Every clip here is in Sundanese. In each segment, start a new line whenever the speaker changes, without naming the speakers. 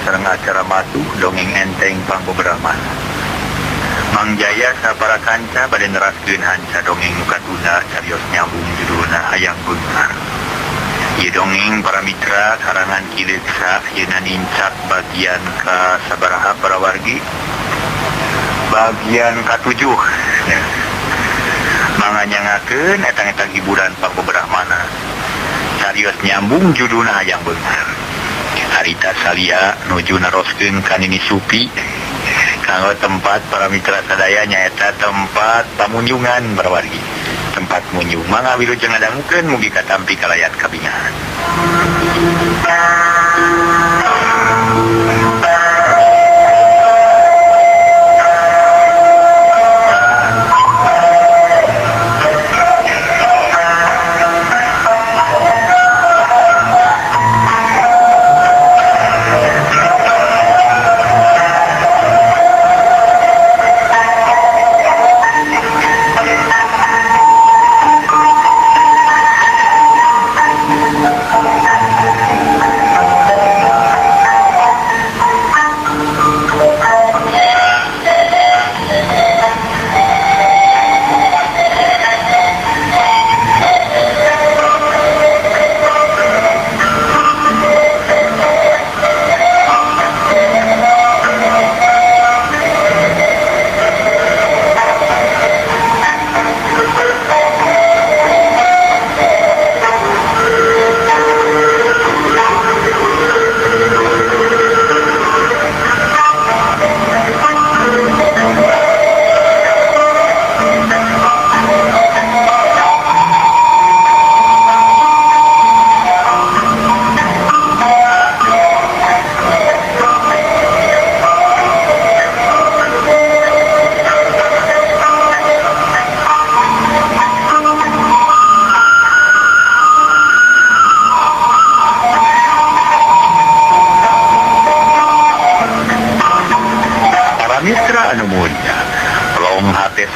Sareng acara matuh dongeng enteng pangbeberamanan. Mang Jaya sapara kanca bade neraskeun hanca dongeng nu katunda carios nyambung judulna Hayang Beunghar. Ieu dongeng para mitra karangan Ki Leuksa ayeuna nincak bagian ka sabaraha para wargi? Bagian ka-7. Manganyangakeun etang-etang hiburan pangbeberamanan. Carios nyambung judulna Hayang Beunghar. Harita salia nuju naroskeun ka Nini Supi kanggo tempat para mitra sadaya nyaeta tempat pamunjungan para wargi. Tempat munjung mangga wilujeng ngadangukeun mugi katampi kalayan kabingahan.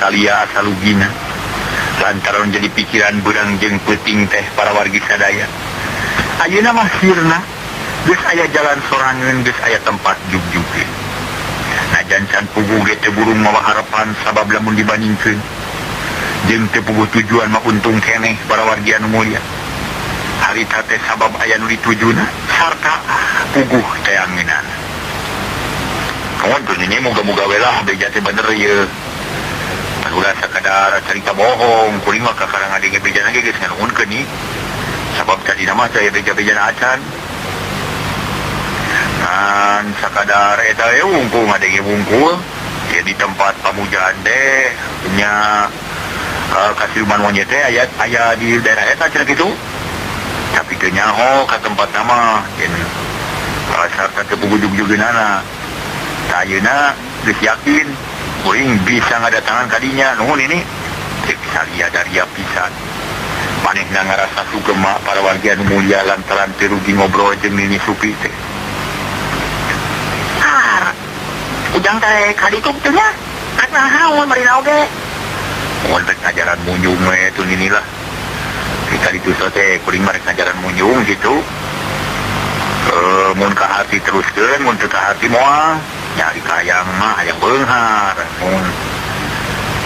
Salia asalugina lantaran jadi pikiran beurang jeung peuting teh para wargi sadaya. Ayeuna mah sirna geus aya jalan sorangan, geus aya tempat jugjugeun. Najan can puguh ge teu burung mawa harapan sabab lamun dibandingkeun jeung teu puguh tujuan mah untung keneh para wargi anu mulia. Harita teh sabab aya nu ditujuna sarta puguh teh angeunana. Kawan tuh ini moga-moga we lah beja teh bener ieu. Ulah sakadar cerita bohong, kuring mah kakarang ngadenge bejana ge geus nganuhunkeun nih. Sabab tadi nama saya beja-bejana acan. Ngan sakadar eta we wungkul ngadenge wungkul. Ya di tempat pamujaan teh nya kasiluman monyet teh aya di daerah eta cenah kitu. Tapi teu nyaho ka tempat nama cenah. Sarta teu puguh jug-jugeunana. Tah ayeuna geus yakin kuring bisa ngadatangan kadinya nuhun ini cek salia daria pisan. Manehna ngarasa sugema para wargi anu mulia lantaran teu rugi ngobrol jeung Nini Supi teh.
Har, ujang teh kaditu teh nya rek naon marina oge.
Mun rek ngajaran munjung we tuh Nini lah. Kita ditu teh kuring mah rek ngajaran munjung gitu. Mun ka hati teruskeun, mun teu ka hati moal. Nyari hayang mah hayang beunghar. Mun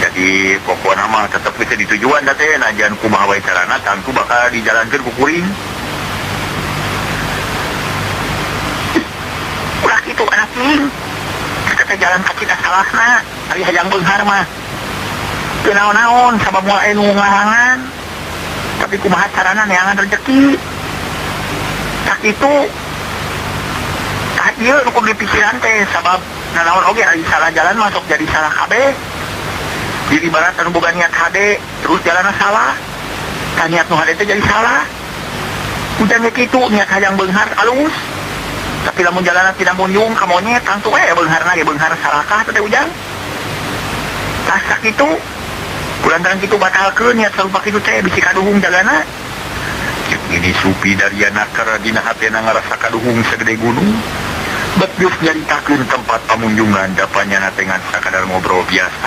jadi pokokna mah tetep bisa ditujuan da teh najan kumaha wae carana tangtu bakal dijalankeun ku kuring.
Ulah kitu anak ning. Kita teh jalan kaki da salahna, ari hayang beunghar mah. Teu naon-naon sabab moal aya nu ngahalangan. Tapi kumaha carana neangan rezeki. Tah kitu. Tah ieu nu kudu dipikiran teh sabab nanaon oge ari salah jalan masuk jadi salah kabeh. Diri barat anu boga niat hade terus jalanna salah. Tah niat nu hade teh jadi salah. Udah ge kitu niat hayang beunghar alus. Tapi lamun jalanna tidak munjung ka monyet tangtu we beungharna ge beunghar salakah teh ujang. Tah sakitu kulantaran kitu batalkeun niat sarupa kitu teh bisi kaduhung jagana.
Cek Nini Supi dari nakar dina hatena ngarasa kaduhung segede gunung. Bet geus nyaritakeun tempat pamunjungan dapanya natengan sakadar ngobrol biasa.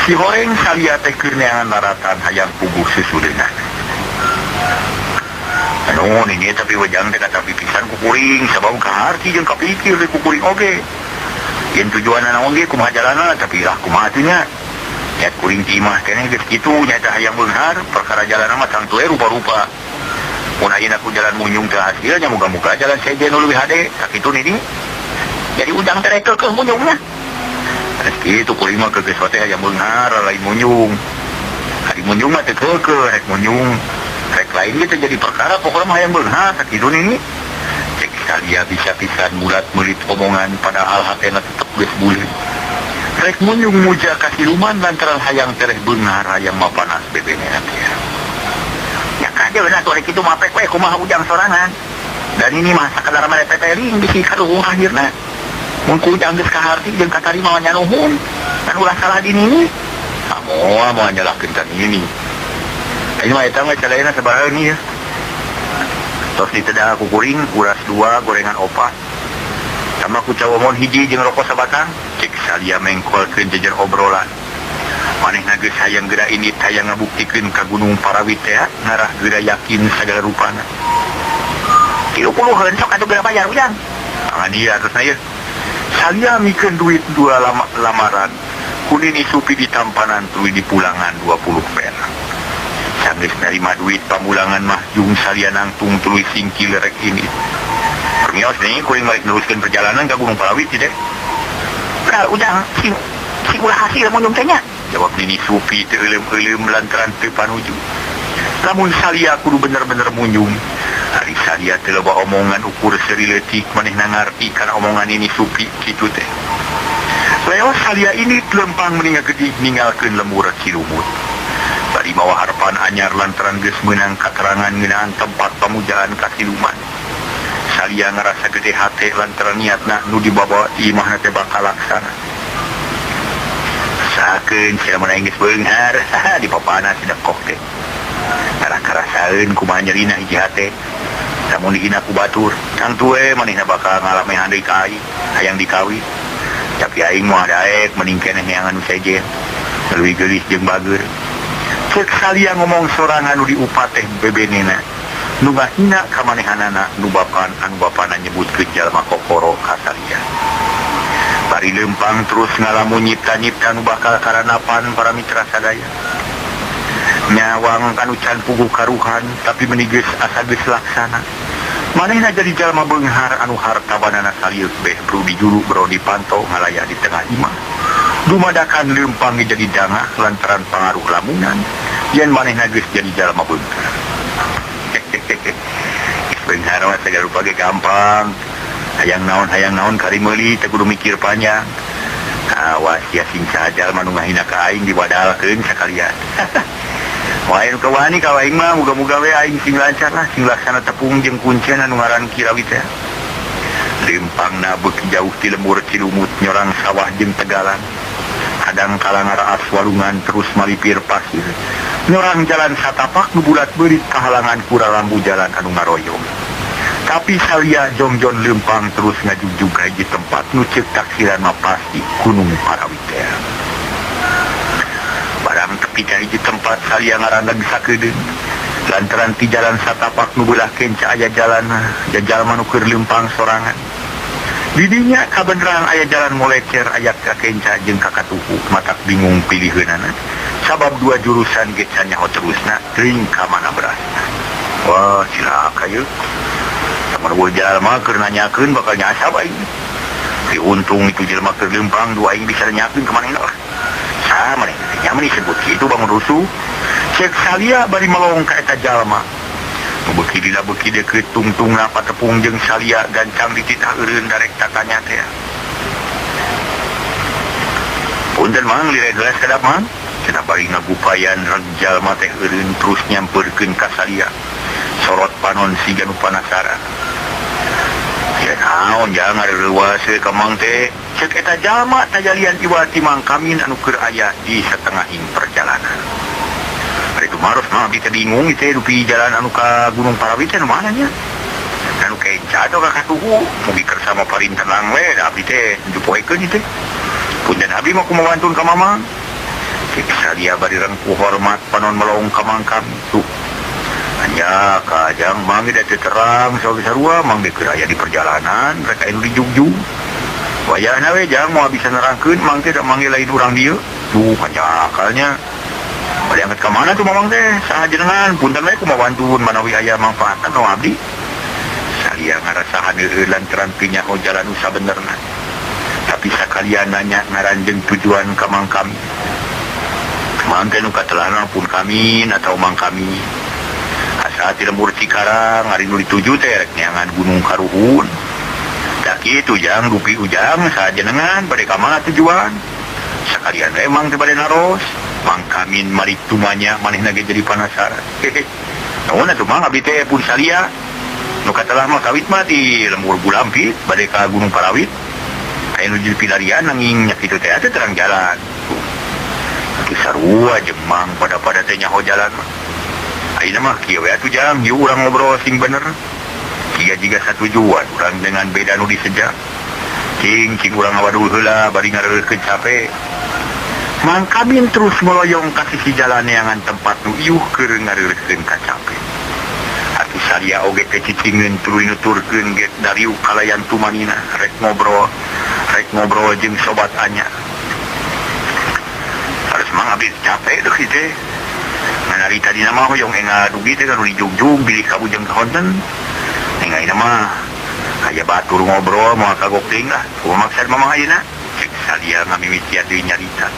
Si horeng salia teh keur neangan laratan hayang puguh susudeunana. Anu ini tapi wejang teh kata pipisan ku kuring sabab kaharti jeung kapikir di ku kuring oge. Yen tujuanna naon ge kumaha jalanna tapi lah kumaha teh nya. Niat kuring ti imah keneh geus kitu nyaeta hayang beunghar perkara jalanna mah tangtu we rupa-rupa. Mun ayeuna ku jalan munyung teu hasil nya muga-muga jalan sejen nu leuwih hade sakitu nini.
Jadi ujang teh rek keukeuh munyungna.
Geus kitu kuring mah keukeuh teh hayang beunghar lain munyung. Ari munyung mah teu keukeuh rek munyung. Rek lain ge teu jadi perkara pokona mah hayang beunghar sakitu nini. Cek salia bisa pisan mulat meulit omongan padahal hatena tetep geus buleud. Rek munyung muja ka siluman lantaran hayang tereh beunghar hayang mapanas bebenena teh.
Nya kajeun atuh rek kitu mah pek we kumaha ujang sorangan. Dan ini mah sakadar mere teteling bisi karuhung akhirna. Mun ku ujang geus kaharti jeung katarima mah nyanuhun. Dan ulah salah di nini.
Ah, moal moal nyalahkeun ka nini. Aing mah eta mah calaena sabaraha ni ya. Tos ditedah ku kuring uras 2 gorengan 4. Tambah ku cawomon hiji jeung rokok sabatang. Cek salia mengkolkeun jejer obrolan. Manehna geus hayang geura indit hayang ngabuktikeun ka Gunung Parawit teh ngarah geura yakin sagala rupana.
30-eun sok atuh geura bayar ujang.
Angan ieu atasna ieu. Salia mikeun duit 2 lamaran. Ku Nini Supi ditampanan tuluy dipulangan 20 perak. Sanggeus narima duit pamulangan mah jung salia nangtung tuluy singkil rek indit. Permios nih kuring balik neruskeun perjalanan ka Gunung Parawit teh.
Padahal ujang sing ulah hasil munyung teh nya.
Jawab Nini Supi teu euleum-euleum lantaran teu panuju. Lamun salia kudu bener-bener munyung. Ari salia teu loba omongan ukur seuri leutik manehna ngarti kana omongan Nini Supi kitu teh. Leo salia ini lempang meni ngagedih ninggalkeun lembur Cilumut. Bari mawa harpan anyar lantaran geus meunang katerangan ngeunaan tempat pamujaan ka siluman. Salia ngarasa gede hate lantaran niatna nu dibawa imahna teh bakal laksana. Sakeun sia mun aing geus beunghar, di papana si dekok teh. Ngarah karasaeun kumaha nyerina hiji hate. Lamun dihina ku batur, tangtu we manehna bakal ngalamehan deui ka aing, hayang dikawin. Tapi aing moal daek mending keneh neangan nu sejen. Leuwih geulis jeung bager. Ceuk salia ngomong sorangan nu diupat teh bebenena. Nu ngahina ka manehanana nu bapan anu bapana nyebutkeun jalma kokoro ka salia. Bari leumpang terus ngalamun nyipta-nyipta nu bakal karanapan para mitra sadaya. Nyawang kanu can puguh karuhan tapi meni geus asa geus laksana. Manehna jadi jalma beunghar anu harta banana salieuk beh bru dijuru bro dipanto ngalayah di tengah imah. Dumadakan leumpang jadi dangah lantaran pangaruh lamunan yen manehna geus jadi jalma beunghar. Beunghar mah sagala rupa ge gampang. Hayang naon kari meuli teu kudu mikir panjang. Awas ya sing saha jalma nu ngahina ka aing diwadalkeun sakalian. Wae nu kawani ka aing mah muga-muga we aing sing lancar lah, sing laksana tepung jeung kuncen anu ngaran Kirawit teh. Lempangna beuki jauh ti lembur Cilumut nyorang sawah jeung tegalan. Kadang kala ngaraas walungan terus malipir pasir. Nyorang jalan satapak nu bulat beurit kahalangan ku rarambu jalan anu ngaroyong. Tapi salia jongjon lempang terus ngajugjug ka hiji tempat nu ceuk taksiran mah pasti Gunung Parawit teh. Barang tepi ka hiji tempat salia ngarandag sakedeung. Lantaran ti jalan satapak nu beulah kenca aya jalan jajalma nu keur lempang sorangan. Di dinya kabeneran aya jalan molecer aya ka kenca jeung ka katuhu matak bingung piliheunana. Sabab 2 jurusan ge can nyaho terusna teuing ka mana berasna. Wah, cilaka ieu. Lamun eueuh jalma keur nanyakeun bakal nyasab aing. Si untung itu jelema keur lempang dua aing bisa nanyakeun ka manehna lah. Saha manehna teh nya meni sebut kitu bangun rusuh. Cek salia bari melong ka eta jalma. Nu beuki dina beuki deukeut tungtungna patepung jeung salia gancang dititah eureun darek tatanya teh. Punten mang liren heula sadap mang. Cenah bari ngagupayan reg jalma teh eureun terus nyampeurkeun ka salia. Sorot panon siga nu panasaran. Ya naon jangan reuwas we ka mang teh. Ceuk eta jalma tajalian iwati mang kamin anu keur aya di satengahing perjalanan. Ari tumaros mah abdi teh bingung ieu teh dupi jalan anu ka Gunung Parawit teh nu mana nya? Anu kenca atau ka katuhu mugi kersa mah parintenang we da abdi teh jupoekeun ieu teh. Punten abdi mah kumaha wantun ka mamang. Cek salia bari rengkuh hormat panon melong ka mang kami. Tuh. Anya kajang mang da teu terang sawi sarua mang ge keur aya di perjalanan rek anu di Jugjug. Wayahna we jang moal bisa nerangkeun mang teh da mang ge lain urang dieu. Tuh kanjakalnya. Bade angkat ka mana tuh mamang teh? Saha jenengan punten we kumaha wantun manawi aya mangfaatna ka abdi. Salia ngarasahan heueuh lantaran teu nyaho jalan nu sabenerna. Tapi sakalian nanya ngaran jeung tujuan ka mang kami. Mang teh nu katelahna pun kami atau mang kami. Asa ti lembur Cikarang ari nu dituju teh rek neangan Gunung Karuhun. Da kitu jang dupi ujang saha jenengan bade ka mana tujuan. Sakalian we mang teh bade naros. Mang Kamin mari tumanya manehna ge jadi panasaran. Hehe. Naon atuh mang abdi teh pun salia. Nu katelah mah kawit mah di lembur Bulampit bade ka Gunung Parawit. Aya nu jadi pilarian nanging nya kitu teh teu terang jalan. Tuh. Atuh sarua jeung mang pada-pada teh nyaho jalan mah. Ayeuna mah kieu we atuh jang, ieu urang ngobrol sing bener. Kieu jiga satujuan urang dengan beda nu disejak. Cing cing urang ngawadul heula bari ngareureurkeun cape. Mang Kamin terus meloyong ka sisi jalan neangan tempat nu iuh keur ngareureurkeun ka cape. Atuh salia oge teh cicingeun tuluy nuturkeun ge dariuk kalayan tumanina rek ngobrol jeung sobat anyar. Harus mang abdi capek deuh ieu teh. Ngan ari tadina mah hoyong enga dugi teh kanu dijugjug bilih kabujeng kahonten. Enga ina mah aya batur ngobrol moal kagok teuing lah. Kumaha maksad mamang ayeuna? Cek salia ngamimitian deui nyarita.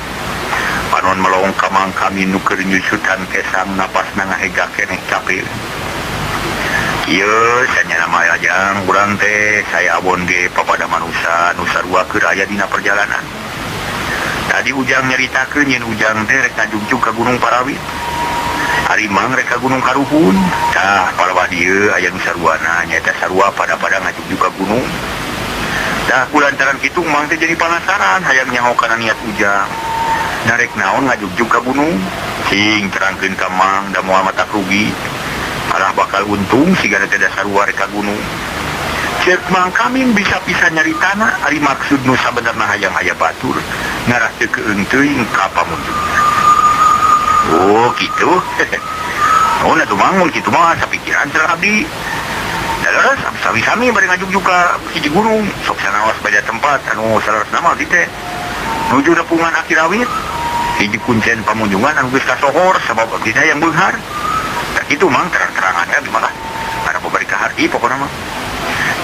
Panon melong ka Mang Kamin nu keur nyusutan kesang napasna ngahega keneh capek. Ieu sanyana mah ajang urang teh saya abon ge papada manusa nu sarua keur aya dina perjalanan. Tadi ujang nyaritakeun yen ujang teh rek ngajugjug ka Gunung Parawit. Ari mang rek ka Gunung Karuhun. Tah palawah dieu aya nu saruana nyaeta sarua pada-pada ngajugjug ka gunung. Tah kulantaran kitu mang teh jadi panasaran hayang nyaho kana niat ujang. Narek naon ngajugjug ka gunung? Cing terangkeun ka mang da moal matak rugi. Malah bakal untung sigana teh dasar rek ka gunung. Cek Mang Kamin bisa pisan nyaritana ari maksud nu sabenerna hayang aya batur ngarah teu keung teuing ka pamunjungna. Oh kitu. Oh atuh mang mun kitu mah sapikiran cenah abdi. Da leres sami-sami bari ngajugjug ka hiji gunung sok sanaos beda tempat anu saleresna mah abdi teh nuju nepungan Aki Rawit. Hiji kuncen pamunjungan anu geus kasohor sabab abdi teh hayang beunghar. Da kitu mang terang-terangan abdi mah lah. Karena babari kaharti pokona mah.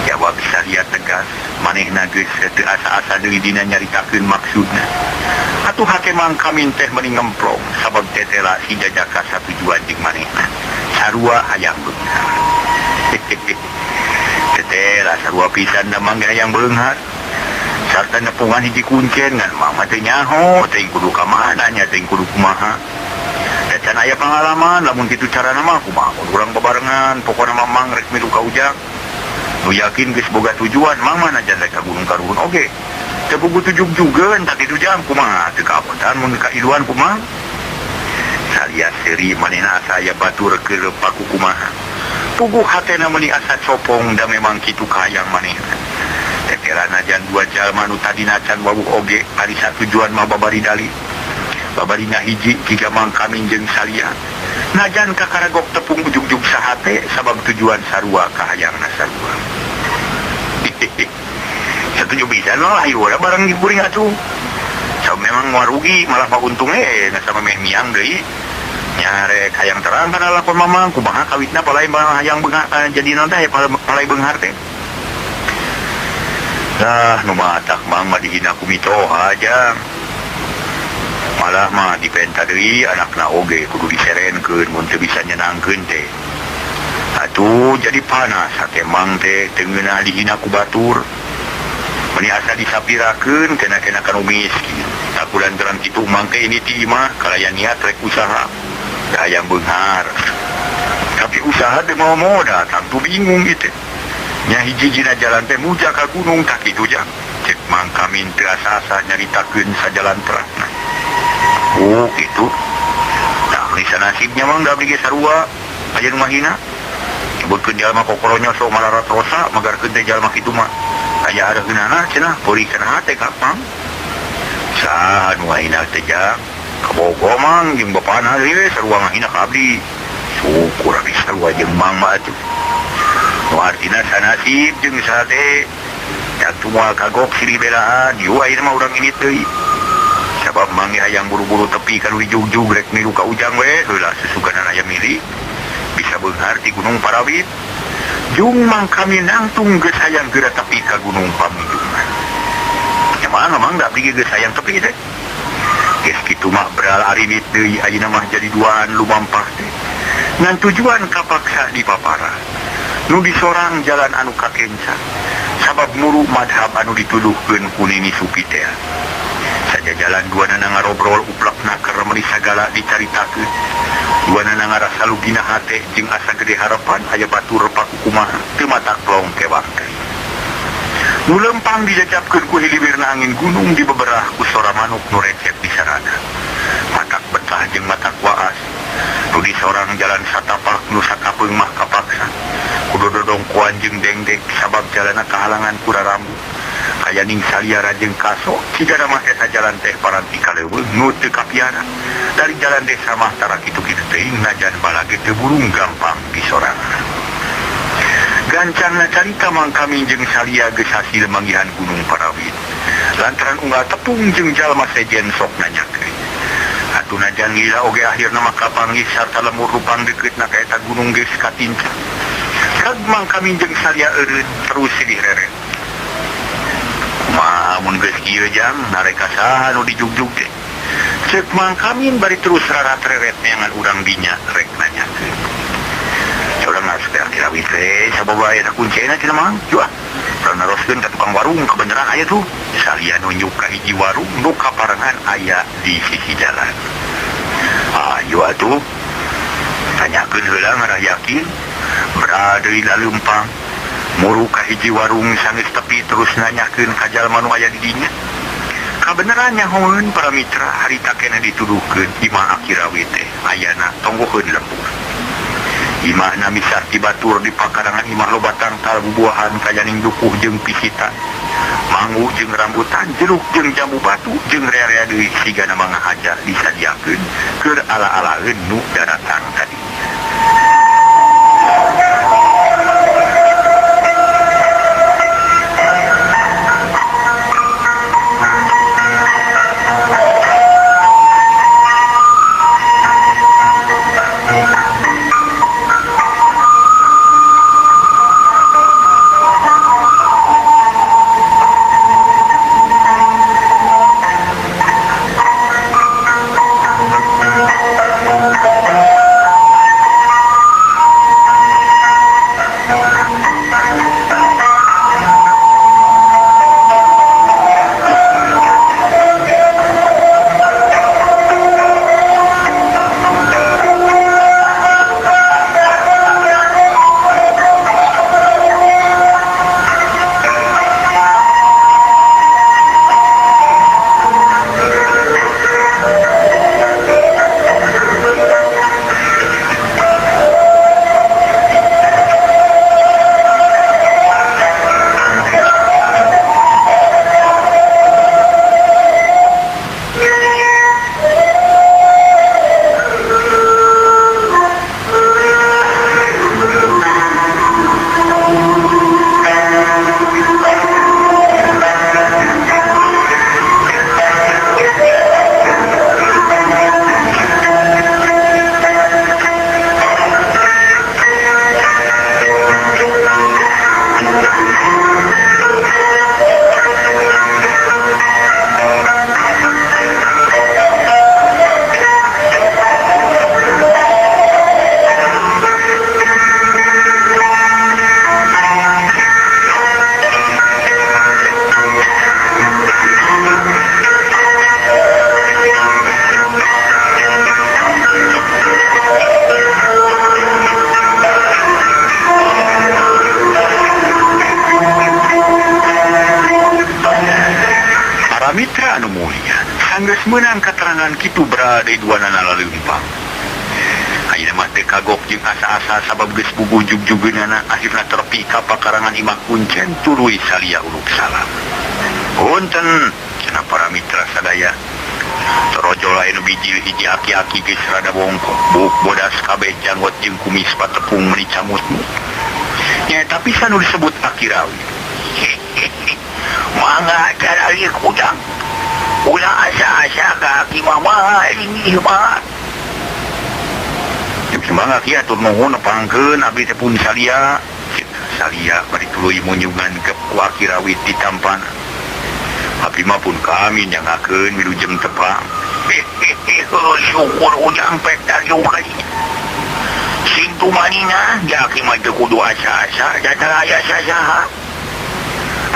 Jawab salia tegas manehna geus teu asa-asa deui dina nyaritakeun maksudna. Atuh hate Mang Kamin teh meuni ngemplong sabab tetela si jajaka satujuan jeung manehna. Sarua hayang beunghar. Tetela sarua pisan da mang ge hayang beunghar. Sarta nepungan hiji kuncen ngan mang mah teu nyaho teuing kudu ka mana nya teuing kudu kumaha. Da can aya pangalaman lamun kitu carana mah kumaha mun urang babarengan pokona mah mang rek milu ka ujang. Nu yakin geus boga tujuan mang mah najan rek ka Gunung Karuhun oge. Teu puguh tujug-jugeun tadi tu jam kumaha teu kabotan mun ka iluan kumaha. Salia seuri manehna asa aya batur keur paku kumaha. Puguh hatena meuni asa copong da memang kitu kahayang manehna. Tetela najan dua jalma nu tadina can wawuh oge ari satujuan mah babari dalih. Babari ngahiji jiga Mang Kamin jeung salia. Najan kakaragok tepung ujug-ujug sahate sabab tujuan sarua kahayangna sarua. Satuju pisan lah ieu barang dikuring atuh. So memang moal rugi malah mah untung na sama meh miang deui. Nyarek hayang terang kana lakon mamang kumaha kawitna palai hayang beunghar jadi naon teh palai beunghar teh. Lah nu matak mang mah dihina ku mitoha jang. Malah mah dipenta deui anakna oge kudu diserenkeun mun teu bisa nyenangkeun teh. Atuh jadi panas hate mang teh teu ngeunah dihina ku batur. Meni asa disapirakeun kena-kena kanu miskin. Aku lantaran kitu mang teh ini ti imah kalayan niat rek usaha. Da hayang beunghar. Tapi usaha teh mau modal tangtu bingung ieu teh. Nya hiji-hijina jalan teh muja ka gunung tah kitu jang. Cek Mang Kamin teu asa-asa nyaritakeun sajalan terangna. Oh kitu. Tah meuni sanasibnya mang da abdi ge sarua aya nu ngahina. Nyebutkeun jalma kokoronyo sok malarat rosa magarkeun teh jalma kitu mah. Aya areuheunana cenah peurih kana hate ka mang. Saha nu ngahina teh jang? Kabogo mang jeung bapana deui we sarua ngahina ka abdi. Syukur abis sarua jeung Mang mah atuh. Nu artina sanasib jeung sade atuh moal kagok silih belaan ieu ayeuna mah urang ini deui. Sabab Mang hayang buru-buru tepi ka nu dijugjug rek milu ka Ujang we heula susuganan aya milik bisa beunghar di Gunung Parawit. Jung Mang kami nangtung geus hayang geura tepi ka Gunung Pamijungan. Nya mana Mang da abdi geus hayang tepi teh. Geus kitu mah beral arinit deui ayeuna mah jadi duaan lumampah teh. Ngan tujuan kapaksa dipapara. Nu disorang jalan anu kakenca. Sabab muru madhab anu dituduhkeun ku Nini Supi teh. Saja jalan duanana ngarobrol uplakna keur meuli sagala dicaritakeun. Duanana ngarasa lugina hate jeung asa gede harapan aya batur paku kumaha teu matak plong kewak teh. Nu lempang dijajapkeun ku hiliwirna angin gunung dibeberah ku sora manuk nu recep di sarana. Matak betah jeung matak waas. Nu disorang jalan satapak nu sakapeung mah kapaksa. Kudu dodongkoan jeung dengdek sabab jalana kahalangan ku rarambu. Aya ning saliara jeung kaso cigana mah eta jalan teh paranti kaleuweung nu teu kapiara. Dari jalan desa mah tara kitu-kitu teuing najan balage teu burung gampang disorangan. Gancangna carita Mang Kamin jeung Salia geus hasil manggihan Gunung Parawit. Lantaran unggal tepung jeung jalma sejen sok nanyakeun. Atuh najan lila oge akhirna mah kapanggih sarta lemur rupang deukeutna ka eta gunung geus katinca. Reg Mang Kamin jeung Salia eureun terus silih reret. Kumaha mun geus kieu jang nareka saha nu dijugjug teh. Ceuk Mang Kamin bari terus rarat reret neangan urang dinya rek nanyakeun. Urang harus beak dirawit teh sabab aya kuncena cenah Mang. Juah. Urang naroskeun ka tukang warung kebeneran aya tuh. Salia nunjuk ka hiji warung nu kaparengan aya di sisi jalan. Ayo atuh. Tanyakeun heula ngarah yakin. Berada di lalempang. Muru ka hiji warung sanggeus tepi terus nanyakeun ka jalma nu aya di dinya. Kabeneran nyahoeun para mitra harita keneh dituduhkeun imah Aki Rawit teh ayana tonggoheun lembur. Imahna misah ti batur di pakarangan imah loba tangkal bubuahan kayaning dukuh jeung pisitan. Mangu jeung rambutan, jeruk jeung jambu batu jeung rea-rea deui sigana mangahaja disadiakeun keur ala-alaeun nu daratang ka dinya. Mitra anu mulia sanggeus meunang katerangan kitu berada dua nana laleumpang. Ayeuna mah teu kagok jeung asa-asa sabab geus bubuh jugjugeunana akhirna terpi ka pakarangan imah kuncen tuluy salia uluk salam. Punten cenah para mitra sadaya. Torojol anu bijil hiji aki-aki geus rada bongkok buuk bodas kabeh janggot jeung kumis patepung meuni camutmu. Nyaeta pisan nu disebut Aki Rawit.
Mangga caralik ujang. Ulah asa-asa ka aki mah mah linggih mah.
Semangat ya atur nuhun nepangkeun abdi teh pun salia. Salia bari tuluy munjungan ke ku Aki Rawit ditampana. Abdi mah pun kami nyangakeun wilujeng tepang.
Syukur ujang pek dariuk kali. Sing tumanina ja aki mah teu kudu asa-asa datang aya sasaha.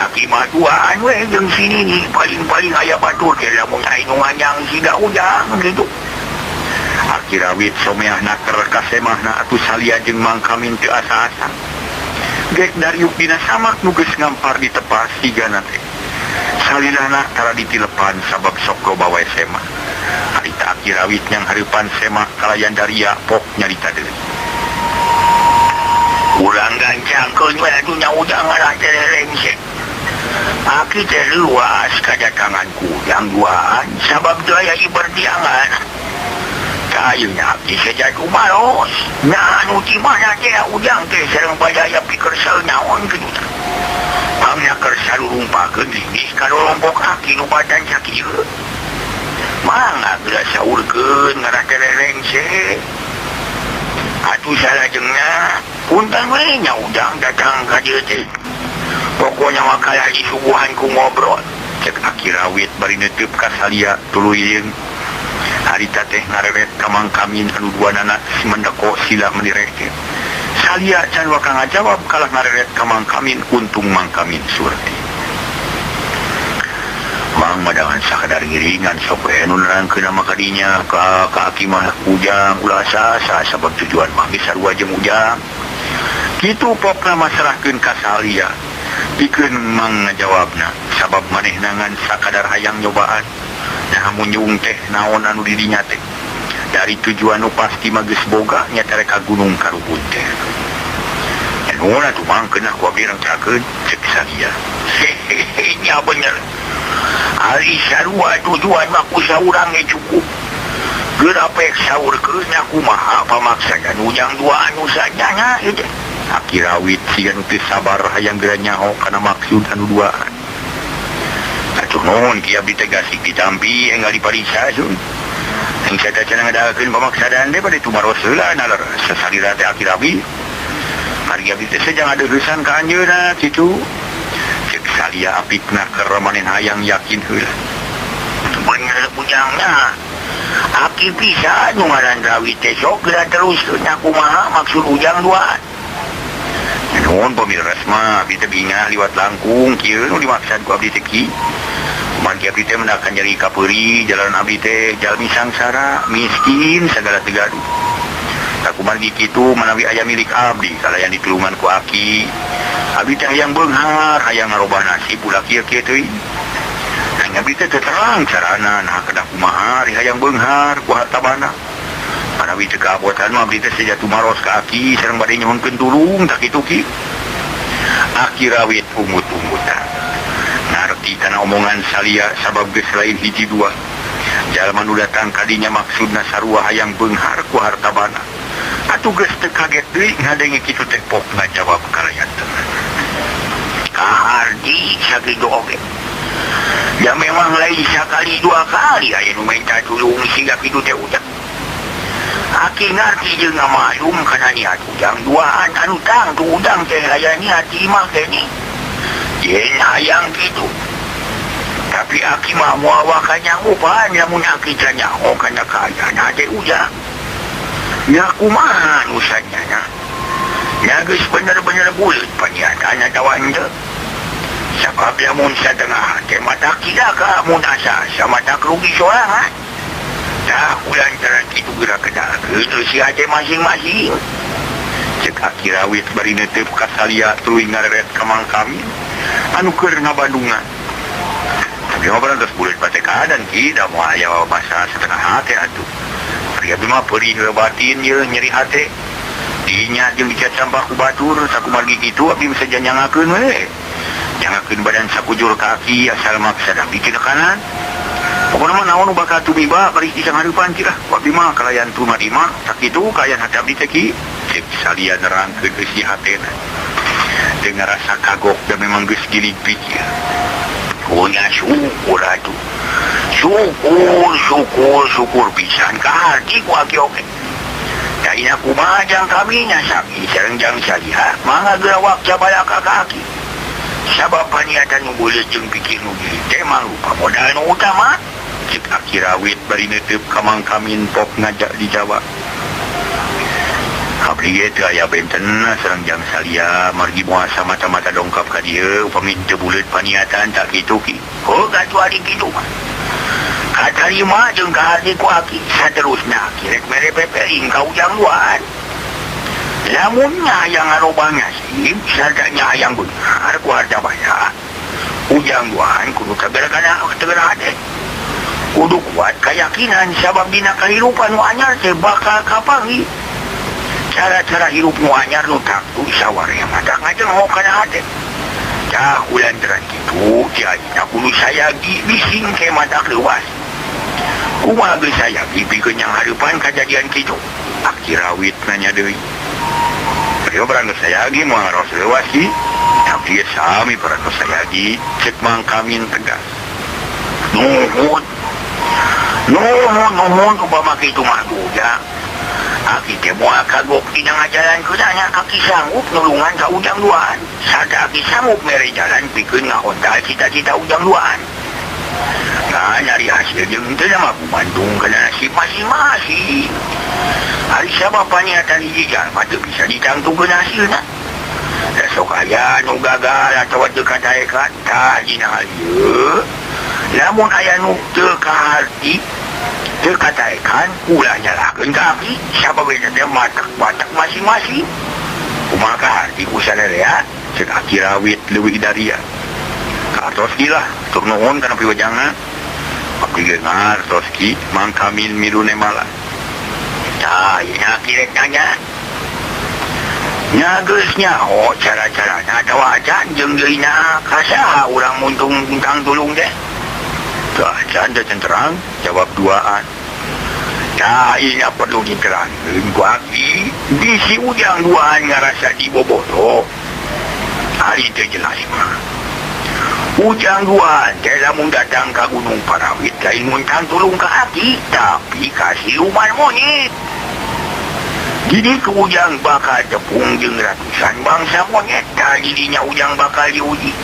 Aki mah duaan we jeung si nini paling-paling aya batur teh lamun aya nu nganyang siga ujang gitu.
Aki Rawit someahna keur ka semahna atuh salia jeung Mang Kamin teu asa-asa. Gek dariuk dina samak nu geus ngampar ditepas sigana teh. Salilana tara ditilepan sabab sok loba wae semah. Harita Aki Rawit nyang hareupan semah kalayan daria pok nyarita deui.
Urang gancangkeun we atuh nya ujang ngarah teh rengse. Aki teh leuas kadatangan ku ujang duaan sabab teu aya ibertiangan. Kayunya aki sejak umaros. Nah anu ti mana teh ujang teh sareng badaya pikersel naon kitu tah. Pangna keur sarurumpakeun linggih ka rolombok aki nu badan sakieu. Mangga geura saurkeun ngarah teh rengse. Atuh salajengna punten we nya ujang datang ka dieu teh. Pokoknya mah kalah disuguhan ku ngobrol.
Cek Aki Rawit bari neuteub ka salia tuluy jeung harita teh ngareret ka Mang Kamin anu duanana mendeko sila meuni reke. Salia can waka ngajawab kalah ngareret ka Mang Kamin untung Mang Kamin surti. Mang madangan sakadar ngiringan sok we nu nerangkeun mah kadinya ka aki mah ujang ulah asa-asa sabab tujuan mah geus sarua jeung ujang. Kitu pokna mah serahkeun ka salia. Pikeun Mang ngajawabna sabab manehna ngan sakadar hayang nyobaan. Nah munyung teh naon anu di dinya teh. Dari tujuan nu pasti mah geus boga nya tere ka Gunung Karubun teh. Nya nuhun atuh Mang keunah ku abdi rangcakeun cek salia.
Hehehe nya bener. Ari sarua tujuan mah ku saurang ge cukup. Geura pek saurkeun nya kumaha pamaksana ujang dua anu sajana ieu teh.
Aki Rawit siga nu teu sabar hayang geura nyaho kana maksud anu duaan. Atuh nuhun ki abdi teh gasik ditampi enggal dipariksa sun. Engke teh cenah ngadakeun pamaksadan teh bade tumaros heula nalar sasalira teh Aki Rawit. Mari abdi teh sejang adeuheusan ka anjeunna kitu. Cek salia apikna keur manehna hayang yakin heula.
Bener ujangna. Aki pisan nu ngaran Rawit teh sok geura terus nya kumaha maksud ujang duaan.
Nuhun pamilres mah abdi teh bingah liwat langkung kieu nu dimaksad ku abdi teh ki. Margi abdi teh mendakan nyeri kapeuri jalan abdi teh jalmi sangsara miskin sagala teu gaduh. Tak kumargi kitu manawi aya milik abdi kalayan ditulungan ku aki. Abdi teh hayang beunghar hayang ngarobah nasib ulah kieu-kieu teuing. Ngan abdi teh teu terang carana nah kedah kumaha ari hayang beunghar ku harta bana. Manawi teu kaabotan mah abdi teh seja tumaros ka aki sareng bade nyuhunkeun tulung tak kitu ki. Aki Rawit ungut-ungutan. Ngarti kana omongan salia sabab geus lain hiji dua. Jalma nu datang ka dinya maksudna sarua hayang beunghar ku harta bana. Atuh geus teu kaget deui ngadenge kitu teh pok ngajawab kalayan tenang.
Kahardi sakitu oge. Ya memang lain sakali dua kali aya nu minta tulung siga kitu teh ujang. Aki ngarti jeung ngamaklum kana niat ujang duaan anu tangtu ujang teh aya niat imah teh ni. Yen hayang kitu. Tapi aki mah moal waka nyanggupan lamun aki teh nyaho kana kaayaan hate ujang. Nya kumaha nu sanyana? Nya geus bener-bener buleut paniatan atawa henteu. Sabab lamun satengah hate mah tak kira ka mun asa-asa mah tak rugi sorangan. Tah kulantaran kitu geura kedakeun eusi hate masing-masing.
Cek Aki Rawit bari neuteub ka salia tuluy ngareret ka Mang Kamin anu keur ngabandungan. Tapi mah barang geus buleut bate kaadaan ki da moal aya basa setengah hate atuh. Ari abdi mah peurih batin ye nyeri hate. Dinya jeung dicacampah ku batur sakumargi kitu abdi bisa janyangakeun we. Jangakeun badan sakujur kaki asal maksad abdi teu kanan. Pokona mah naon nu bakal tumiba bari disangareupan ki lah. Abdi mah kalayan tumarima sakitu kayan hati abdi teh ki. Cek Salia nerangkeun eusi hatena. Teu ngarasa kagok da memang geus gilig pikir. Oh nya syukur atuh. Syukur syukur syukur pisan ka harti ku aki oge. Dayana kumaha jang kami nya sami sareng jang Salia mangga geura wakca balaka ka aki. Sabab paniatan nu beuleut jeung pikir nu gilig teh mangrupa modal nu utama. Cek Aki Rawit bari neuteub ka Mang Kamin pok ngajak di Jawa. Abdi ge teu aya bentenna sareng jang Salia margi moal samata-mata dongkap ka dieu upami teu buleut paniatan tak kitu ki. Heuh atuh ari kitu mah. Katarima jeung kaharti ku aki saterusna aki rek mere pepering ka Ujang Duaan. Lamun nya hayang ngarobah nasib sarta nya hayang beunghar ku harta banda. Ujang Duaan kudu tegar kana tegar hate. Kudu kuat kayakinan sabab dina kahirupan nu anyar teh bakal kapanggih. Cara-cara hirup nu anyar nu tangtu sawareh matak ngajengok kana hate. Tah kulantaran kitu ti ayeuna kudu sayagi bising ke matak leuwas. Kumaha geus sayagi pikeun nyanghareupan kajadian kitu? Aki Rawit nanya deui. Rio parantos sayagi moal ngaros leuwas ki. Tapi sami parantos sayagi cek Mang Kamin tegas. Nuhun. Nuhun nuhun upama kitu mah ujang. Aki teh moal kagok dina ngajalankeunana aki sanggup nulungan ka Ujang Duaan. Sarta aki sanggup mere jalan pikeun ngahontal cita-cita Ujang Duaan. Nah, nyari hasil jeung teu mah gumantung kana nasib masing-masing. Ari sabab paniatan hiji jalma teu bisa ditangtukeun hasilna. Da sok aya nu gagal atawa teu kataekan tah dina hal ieu. Lamun aya nu teu kaharti teu kataekan ulah nyalahkeun ka aki sabab eta teh matak-matak masing-masing. Kumaha kaharti ku sarerea cek Aki Rawit leuwih daria. Kaartos ki lah tur nuhun kana piwejangna. Abdi ge ngartos ki Mang Kamin milu nemala. Tah ieu nya aki rek nanya. Nya geus nyaho cara-carana atawa acan jeung deui na ka saha urang muntung tentang tulung teh. Teu acan teh terang jawab duaan. Tah ieu nya perlu diterangkeun ku aki. Bisi Ujang Duaan ngarasa dibobodo. Ari teu jelas mah. Ujang Duaan teh lamun datang ka Gunung Parawit lain muntang tulung ka aki tapi ka siluman monyet. Jadi ke Ujang bakal tepung jeung ratusan bangsa monyet. Tah didinya Ujang bakal diuji.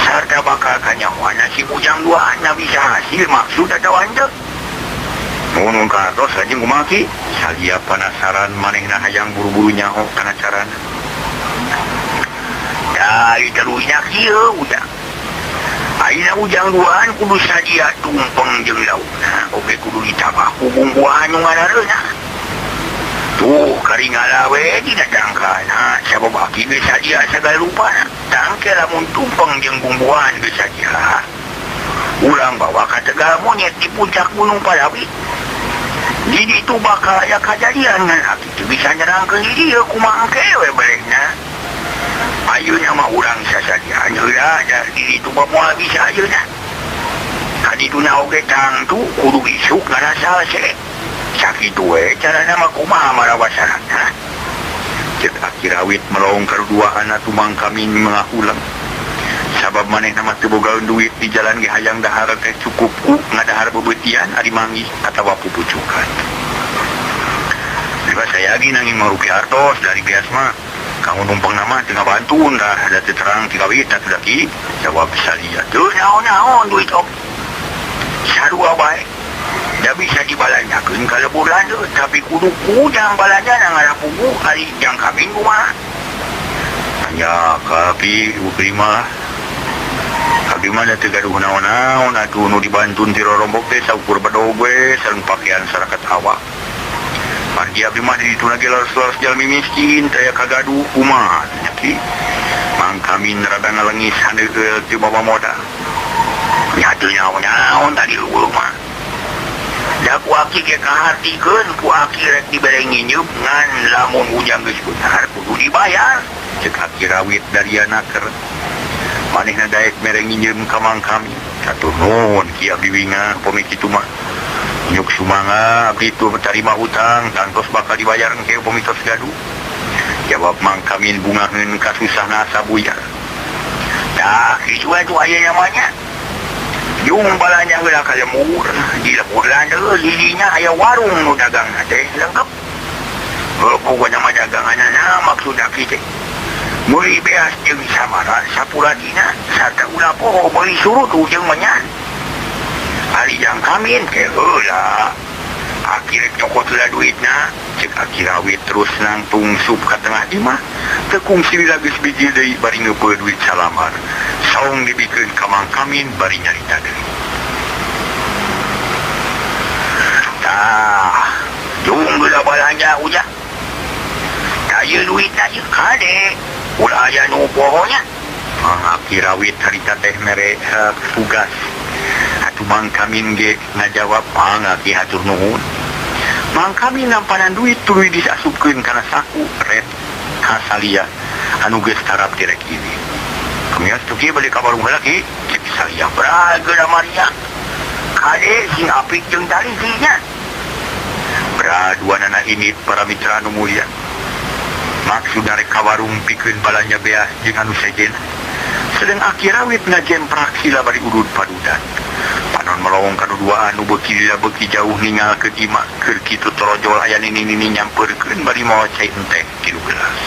Sarta bakal kanyahoan nasib Ujang Duaan na bisa hasil maksud atawa henteu. Nuhun kaartos lajeng kumaha ki? Salia panasaran manehna hayang buru-buru nyaho kana carana. Tah terusna kieu Ujang. Ayeuna Ujang Duaan kudu sadia tumpeng jeung laukna oge kudu ditabah ku bumbuan nu ngarareunah. Tuh karingala we dina tangkalna sabab aki geus sadia sagala rupana. Tangke lamun tumpeng jeung bumbuan geus sadia. Urang bawa ka tegal monyet di puncak Gunung Parawit. Di ditu bakal aya kajadian ngan aki teu bisa nyerangkeun di dieu kumaha engke we belehna. Ayeuna mah urang sasadian heula da di ditu mah moal bisa ayeuna. Ka dituna oge tangtu kudu isuk ngarasa hese. Sakitu we carana mah kumaha marawa saranna. Cek Aki Rawit melong kaduduaan atuh Mang Kamin ngahulang. Sabab manehna mah teu bogaeun duit di jalan ge hayang dahar teh cukup ku ngadahar bebeutian ari manggih atawa pupucukan. Bebas sayagi nanging mah rupiah artos dari beas mah. Kanggo numpang nama teu ngabantun dah da teu terang ti kawit atuh da ki. Jawab Salia. Teu naon-naon duit oge. Sarua bae. Da bisa dibalanjakeun ka lebur landeut tapi kudu ku Ujang balanjana ngarapuguh ari Jang Kamin kumaha. Nya kapi prima. Abdi mah da teu gaduh naon-naon atuh nu dibantun ti rorombok teh saukur bedog we sareng pakaian sarakat awak. Margi abdi mah di ditu lagi laras-laras jalmi miskin teh aya kagaduh kumaha nya ki. Mang Kamin rada ngalengis haneueul teu bawa modal. Nya teu nyaon-nyaon tadi eueuh mah. Da ku aki ge kahartikeun ku aki rek dibere nginjeum ngan lamun Ujang geus beunghar kudu dibayar. Cek Aki Rawit daria naker. Manehna daek mere nginjeum ka Mang Kamin. Hatur nuhun Ki abdi wingah upami kitu mah. Nyuk sumangga abdi teu tarima hutang tangtos bakal dibayar engke upami tos gaduh. Jawab Mang Kamin bungaheun kasusahna asa buyar. Tah kitu atuh aya namanya. Jung balanja heula ka lembur, di lembur deui di dinya aya warung nu dagangna teh lengkap. Heuh pokona mah daganganana maksud aki teh. Meuli beas jeung samara sapuratina sarta ulah poho meuli surutu jeung menyan. Ari jang Kamin teh heula. Aki rek nyokot heula duitna, cek Aki Rawit terus nangtung sup ka tengah imah. Teu kungsi lila geus bijil deui bari ngeupeul duit salambar. Saung dibikeun ka Mang Kamin bari nyarita deui. Tah, jung geura balanja ujah. Tah ieu duitna ieu kade. Ulah aya nu poho nya. Mang Aki Rawit harita teh mere tugas. Atuh Mang Kamin ge ngajawab Mang Aki hatur nuhun. Mang Kamin nampanan duit tuluy disasupkeun kana saku red Hasalia anu geus tarap direk ini. Kemios tuh kieu balik ka warung heula ki, cek Salia brag geura Maria. Kade sing apik jeung talisi nya. Bra duanana ini para mitra anu mulia. Maksud rek ka warung pikeun balanja beas jeung anu sejen. Sedang Aki Rawit ngajemprak sila bari udud padudan. Panon melowong kaduduaan nu beuki lila beuki jauh ningal ke imah keur kitu torojol aya nini-nini nyampeurkeun bari mawa cai enteh 3 gelas.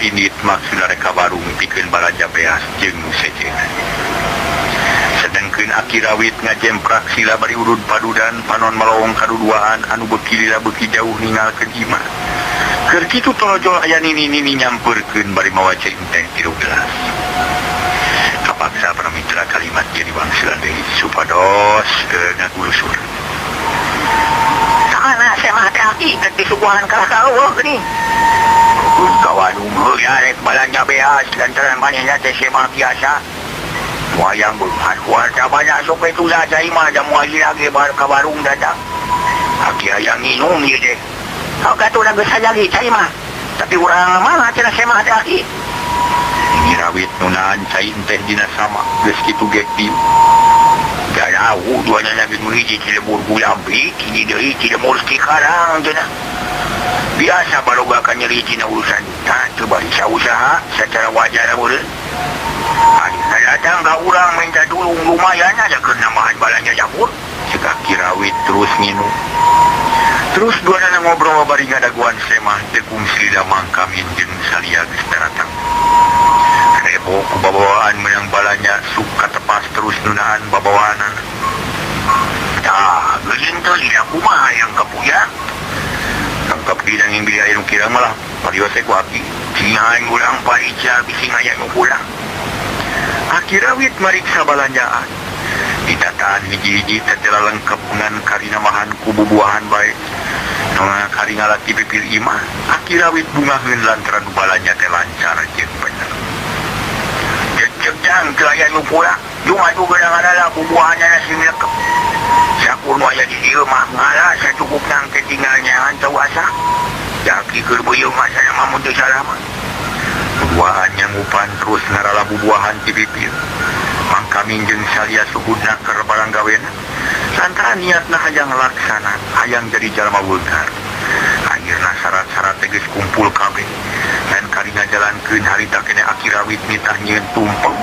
Ini maksudna rek ka warung pikeun balanja beas jeung nu sejenna. Sedengkeun Aki Rawit ngajemprak sila bari urud padudan panon melowong kaduduaan anu beuki lila beuki jauh ningalkeun imah. Keur kitu torojol aya nini-nini nyampeurkeun bari mawa cai enteh 3 gelas. Kapaksa para mitra kalimat jadi wangsulan deui supados ngagulusur.
Saha semah teh aki rek disuguhan kalah ka eueuh geuning. Ka warung heula rek balanja beas lantaran manehna teh semah biasa. Wayang beunghar warta banyak sok we tulah cai mah da moal lagi bar ka warung datang. Aki hayang nginum ieu teh. Sok atuh da geus sajagi cai mah. Tapi urang mah cenah semah teh aki.
Nini Rawit nu naan cai teh dina sama geus kitu ge dieu.
Jauh duanana geus nu hiji ti lembur Gulambi, hiji deui ti lembur Cikarang cenah. Biasa baroga ka nyeri tina urusan tah teu barisa usaha secara wajar meureun. Ayeuna datang ka urang minta tulung lumayan ada keur nambahan balanja dapur.
Cek Aki Rawit terus nginum. Terus duanana ngobrol bari ngadaguan semah teu kungsi lila Mang Kamin jeung Salia geus daratang. Rebo ku babawaan meunang balanja suka tepas terus nunaan babawaanana.
Tah, geuning teh lila kumaha yang kapuyang?
Tangkap bidang yang beli air kira malah parios ku aki.
Cingan ulang parica bisi ngaya nu pulang.
Aki Rawit mariksa balanjaan. Ditataan hiji-hiji teh lengkap ngan karina mahan ku bubuahan bae. Nonga kari ngalati pipir imah Aki Rawit bungaheun lantaran balanja teh lancar jeung bener. Cek jang teu aya nu pula jumadu geuna ngadala bubuahanna sing lekep. Sakur nu aya di dieu mah ngala sacukupna engke tinggal nyahan teu asa. Jaki keur beuyeum mah sana mah mun teu salah mah. Bubuahan nyangupan terus ngarala bubuahan ti pipir. Mangkamin jeung salia suhudna keur barang gawena. Lantaran niatna hayang laksana, hayang jadi jalma beunghar. Akhirna syarat-syarat teh geus kumpul kabeh. Dan kari ngajalankeun harita keneh Aki Rawit nitah nyieun tumpeng.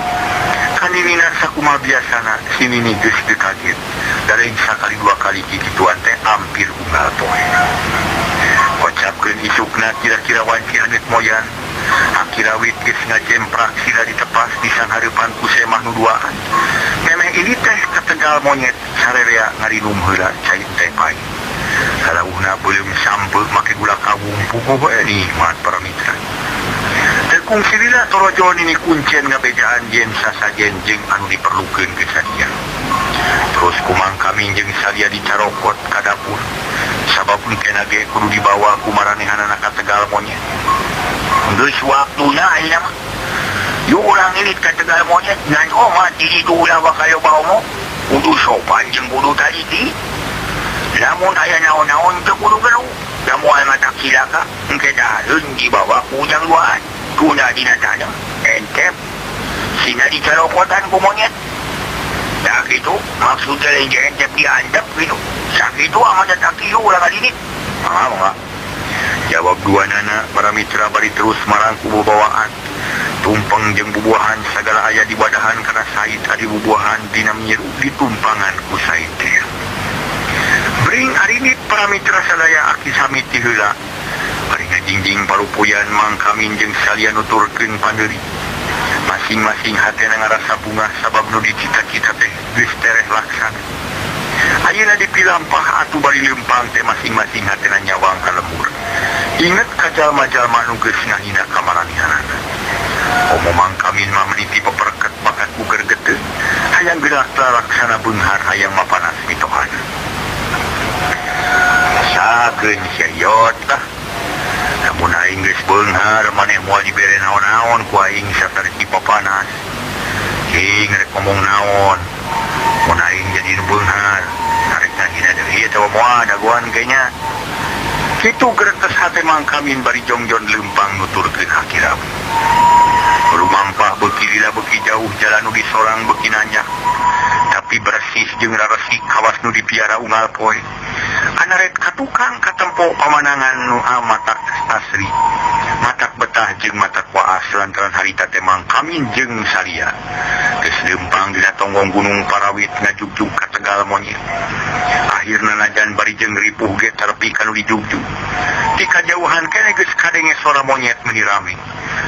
Kaninina sakumaha biasana si Nini geus teu kaget. Dareng sakali dua kali kikituan teh ampir unggal poe. Kocapkeun isukna kira-kira wanci haneut moyan. Aki Rawit geus ngajemprak sila ditepas di sanghareupan ku semah nu duaan. Memeh ini teh ka Tegal Monyet sarerea ngarinum heula cai teh pahit. Salauhna beuleum sampe make gula kawung puguh we nikmat para mitra. Teu kungsi lila torojo nini kuncen ngabejaan yen sasajen jeung anu diperlukeun ke sadia. Terus kumang kami jeung salia dicarokot ka dapur. Sabab engkena ge kudu dibawa ku maranehanana ka Tegal Monyet. Geus waktuna ayeuna mah. Yuk urang ini ka Tegal Monyet ngan omat di ditu ulah bakal loba omong. Kudu sopan jeung kudu taliti. Lamun aya naon-naon teu kudu geru. Da moal matak cilaka engke dahareun dibawa ku ujang duaan. Tuna dina taneuh entep sina dicarokotan ku monyet. Da kitu maksudna lain je entep diantep kitu. Sakitu amat tak kieu ulah kadini. Ah, mangga. Jawab dua nana para mitra bari terus marangku bebawaan. Tumpeng jeung bubuahan sagala aya di wadahan kana sait adi bubuahan dina miru ditumpangan ku sait teh. Bring arinit para mitra sadaya Aki Samit ti heula. Bari ngajingjing parupuyan Mang Kamin jeung salia nuturkeun pandeuri. Masing-masing hatena ngarasa bungah sabab nu dicita-cita teh geus tereh laksana. Ayeuna dipilampah atuh bari leumpang teh masing-masing hatena nyawang ka lembur. Inget ka jalma-jalma nu geus ngahina ka maranehanana. Komo Mang Kamin mah meniti peperket bakat ku gergete, hayang gerak laksana beunghar hayang mapanas mitohana. Sakeun sia lah. Lamun aing geus beunghar maneh moal dibere naon-naon ku aing satarti papanas. Cing rek ngomong naon. Mun aing jadi nu beunghar, arek ngahina deui atawa moal dagoan kayaknya. Kitu geretes hate Mang Kamin bari jongjon leumpang nuturkeun Aki Rawit. Lumampah beuki lila beuki jauh jalan nu disorang beuki nanjak. Tapi bersih jeung raresik kawas nu dipiara unggal poe. Anaret ka tukang katempo pamanangan nu matak asri. Matak betah jeung matak waas lantaran harita teh Mang Kamin jeung salia. Geus leumpang dina tonggong gunung Parawit ngajugjug ka Tegal Monyet. Akhirna najan bari jeung ripuh ge terepi ka nu dijugjug. Ti kajauhan keneh geus kadenge sora monyet meuni rame.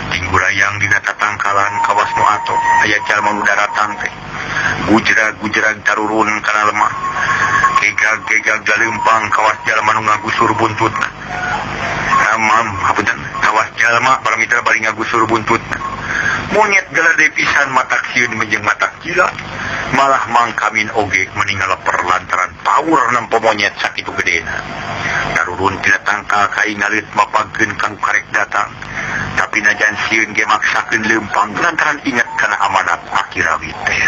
Tinggurayang dina tatangkalan kawas nu atok aya jalma nu daratang teh. Gujrag-gujrag tarurun kana lemah. Gegag-gegag galeumpang kawas jalma nu ngagusur buntutna. Amam hapunten kawas jalma para mitra bari ngagusur buntutna. Monyet galade pisan matak sieun menjeng matak gila. Malah Mang Kamin oge meninggal perlantaran power nempo monyet sakitu gedena. Tarurun tina tangkal kaingalit mapagkeun kang karek datang. Tapi najan sieun ge maksakeun leumpang lantaran inget kana amanat Aki Rawit teh.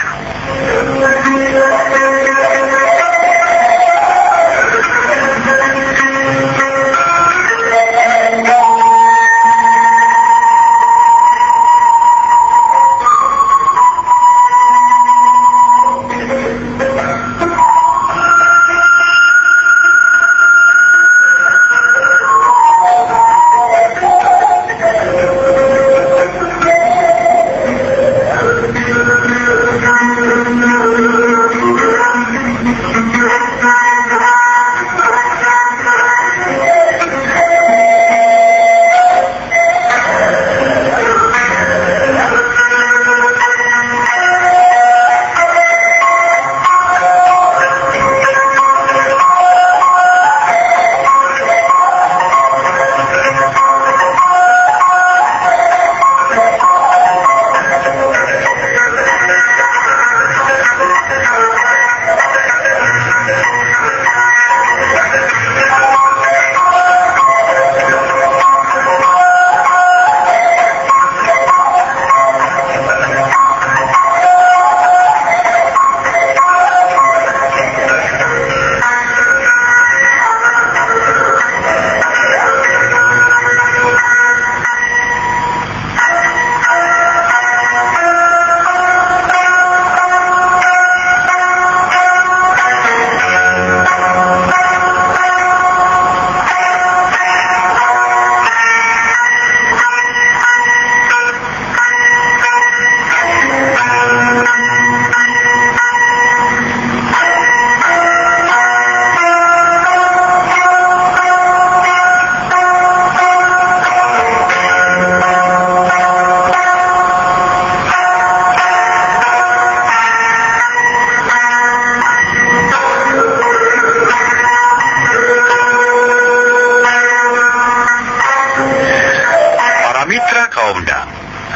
Para mitra kaumda,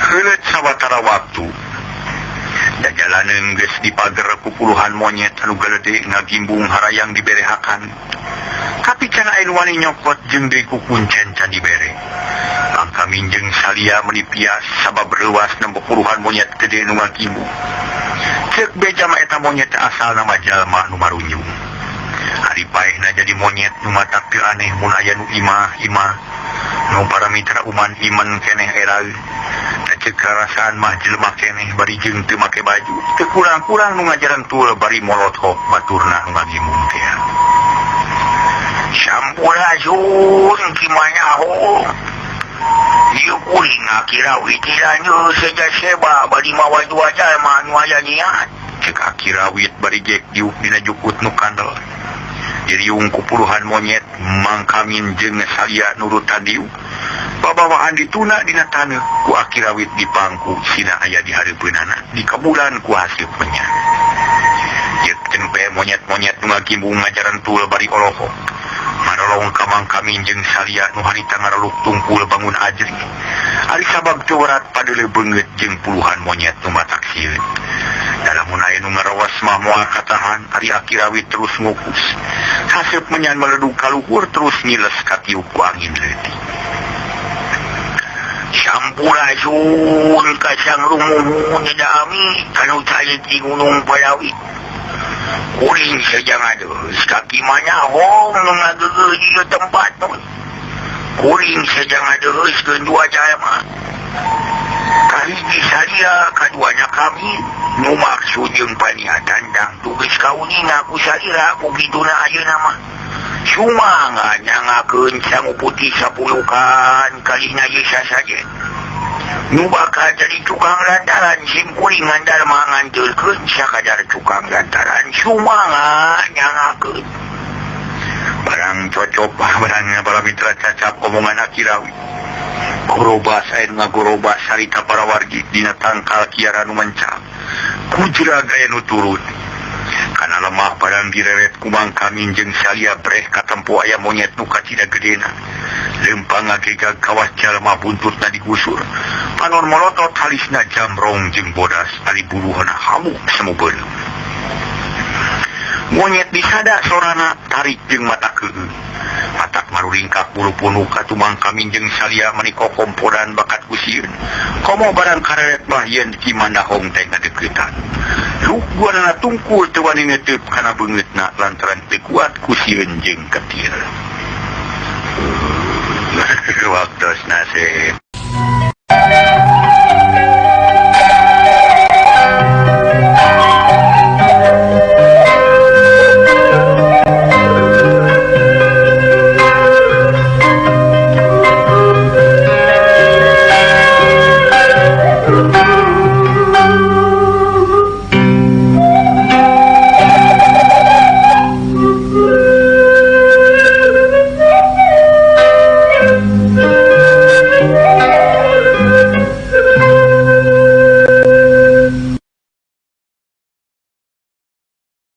heuleut sawatara waktu. Da jalanan geus dipager ku puluhan monyet anu galede ngagimbung harayang diberehakan. Tapi can aya nu wani nyokot jeung deui ku kuncen can dibere. Mangkamin jeung Salia meuni pias sabab reuwas nempo puluhan monyet gede nu ngagimbung. Ceuk beja mah eta monyet teh asalna mah jalma nu marunyung. Ari paehna jadi monyet nu matak teu aneh mun aya nu imah-imah. Nu para mitra uman iman keneh eraeun. Da ceuk karasaan mah jelema keneh bari jeung teu make baju. Teu kurang-kurang nu ngajaran tul bari molothok baturna nu ngagimbung teh.
Sampurasun kimanyaho. Ieu kuring ngakirawit lanjut seja seba bari mawa dua jalma nu aya niat.
Ceuk Akirawit bari jek diuk dina jukut nu kandel. Diriung ku puluhan monyet Mangkamin jeung Salia nurutan diuk. Babawaan dituna dina taneuh ku Akirawit dipangku sina aya di hareupeunana dikabulan ku haseup menyan. Yeuk tempe monyet-monyet nu ngagimbung ngajaran tul bari olohok. Marolong ka Mangkamin jeung Salia nu harita ngareluk tungkul bangun ajri. Ari sabab teu werat padeuleu beungeut jeung puluhan monyet nu matak sieun. Lamun aya nu ngarawas mah moal katahan ari Akirawit terus ngukus. Haseup menyan meledug ka luhur terus ngiles katiup ku angin leutik.
Sampurasun kasang rumuhun da ami kanu cai ti Gunung Palawit. Kuring sejang adeus kaki manyahong nu ngageugeuh ieu tempat tuh. Kuring sejang adeus keun dua jalma. Kahiji Salia kaduanya kami nu maksud jeung paniatan dang tugas kauninga ku salira ku kituna ayeuna mah. Sumangga nyangakeun sangu putih sapulukan kalihna ye sasajen. Nu bakal jadi tukang lantaran sim kuring ngandar mah nganteurkeun sakadar tukang lantaran sumangga nyangakeun.
Barang cocok barang para mitra cacap omongan Akirawi. Gorobas aya nu ngagorobas sarita para wargi dina tangkal kiara nu mencap. Kujra gaya nu turun. Kana lemah barang direret ku Mangkamin jeung Salia breh katempo aya monyet nu kacida gedena. Lempang ngagegag kawas jalma buntutna digusur. Panon molotot halisna jamrong jeung bodas ari buruhna hamuk semu beuleum. Monyet disada sorana tarik jeung mata keung. Matak maruringkak bulu punuk ka Mangkamin jeung Salia meuni kokomporan bakat ku sieun. Komo barang kareret mah yen Ki Mandahong teh ngadeuketan. Luk guanana tungkul teu wani neteup kana beungeutna lantaran teu kuat ku sieun jeung ketir. Waktosna sep.